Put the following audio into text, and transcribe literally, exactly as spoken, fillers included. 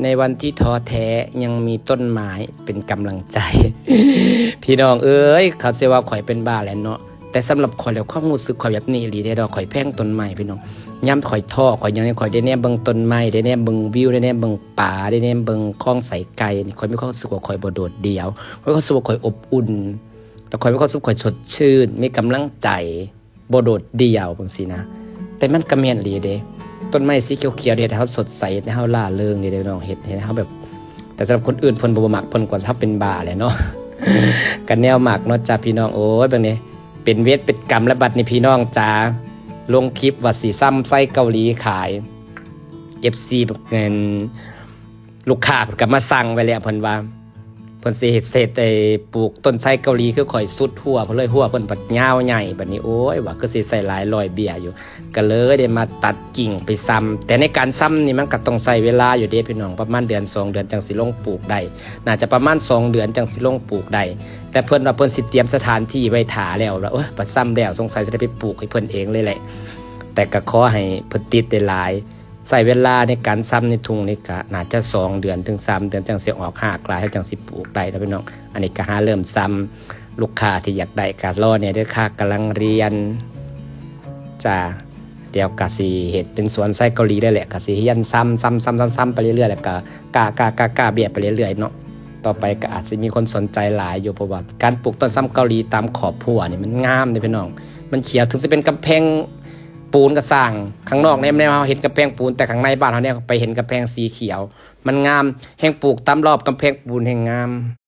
ในวันที่ท้อแท้ยังมีต้นไม้เป็นกำลังใจ พี่น้องเอ้ย เขาสิว่าข่อยเป็นบ้าแหละเนาะ แต่สำหรับข่อยแล้วความรู้สึกข่อยแบบนี้อีหลีเด้ดอก ข่อยแพงต้นไม้พี่น้อง ยามข่อยท้อข่อยหยังนี่ ข่อยได้แนมเบิ่งต้นไม้ ได้แนมเบิ่งวิว ได้แนมเบิ่งปลา ได้แนมเบิ่งคลองไสไกลนี่ ข่อยมีความรู้สึกว่าข่อยบ่โดดเดี่ยว ข่อยมีความรู้สึกว่าข่อยอบอุ่น แล้วข่อยมีความรู้สึกข่อยสดชื่น มีกำลังใจ บ่โดดเดี่ยวจั่งซี้นะ แต่มันก็แม่นอีหลีเด้ ต้นไม้สีเขียวๆเฮ็ดให้เฮาสดใส เฮ็ดให้เฮาร่าเริงเด้พี่น้อง เฮ็ดให้เฮาแบบ แต่สำหรับคนอื่นเพิ่นบ่มัก เพิ่นก็ว่าเฮาเป็นบ้าแหละเนาะ ก็แนวมักเนาะจ้าพี่น้อง โอ้ย เบิ่งนี่ เป็นเวรเป็นกรรมแล้วบัดนี้พี่น้องจ๋า ลงคลิปว่าสิซ่ำไส้เกาหลีขาย เอฟซี เพิ่น ลูกค้าเพิ่นก็มาสั่งไว้แล้ว เพิ่นว่า เพิ่นสิเฮ็ด เฮ็ด ไอ้ ปลูกต้นไส้เกาหลีคือข่อยสุดฮั้วเพิ่นเลย ฮั้วเพิ่นบัดยาวใหญ่ บัดนี้ โอ้ย ว่าคือสิใส่หลายร้อยเบี้ยอยู่ ก็เลยได้มาตัดกิ่งไปซ่ำ แต่ในการซ่ำนี่มันก็ต้องใช้เวลาอยู่เด้พี่น้อง ประมาณเดือนสองเดือนจั่งสิลงปลูกได้ น่าจะประมาณสองเดือนจั่งสิลงปลูกได้ แต่เพิ่นว่าเพิ่นสิเตรียมสถานที่ไว้ถ่าแล้ว ว่า โอ้ย บัดซ่ำแล้วสงสัยสิได้ไปปลูกให้เพิ่นเองเลยแหละ แต่ก็ขอให้เพิ่นติดได้หลาย ใช้เวลาในการซ่ำในทุ่งนี่ก็น่าจะสองเดือนถึงสามเดือนจั่งสิออกฮากหลาย เฮาจั่งสิปลูกได้นะพี่น้อง อันนี้ก็หาเริ่มซ่ำ ลูกค้าที่อยากได้ก็รอแหน่เด้อค่ะ กำลังเรียนจ้า เดี๋ยวก็สิเฮ็ดเป็นสวนไส้เกาหลีได้แหละ ก็สิเรียนซ่ำ ซ่ำ ซ่ำ ซ่ำ ซ่ำไปเรื่อยๆ แล้วก็กล้า กล้า กล้า กล้าเบี้ยไปเรื่อยๆเนาะ ต่อไปก็อาจสิมีคนสนใจหลายอยู่ เพราะว่าการปลูกต้นซ่ำเกาหลีตามขอบฮั้วนี่มันงามเด้พี่น้อง มันเขียว ถึงสิเป็นกำแพงปูนก็ซ่าง ข้างนอกแนมๆเฮาเห็นกำแพงปูน แต่ข้างในบ้านเฮาเนี่ยไปเห็นกำแพงสีเขียว มันงาม แฮ่งปลูกตามรอบกำแพงปูนแฮ่งงาม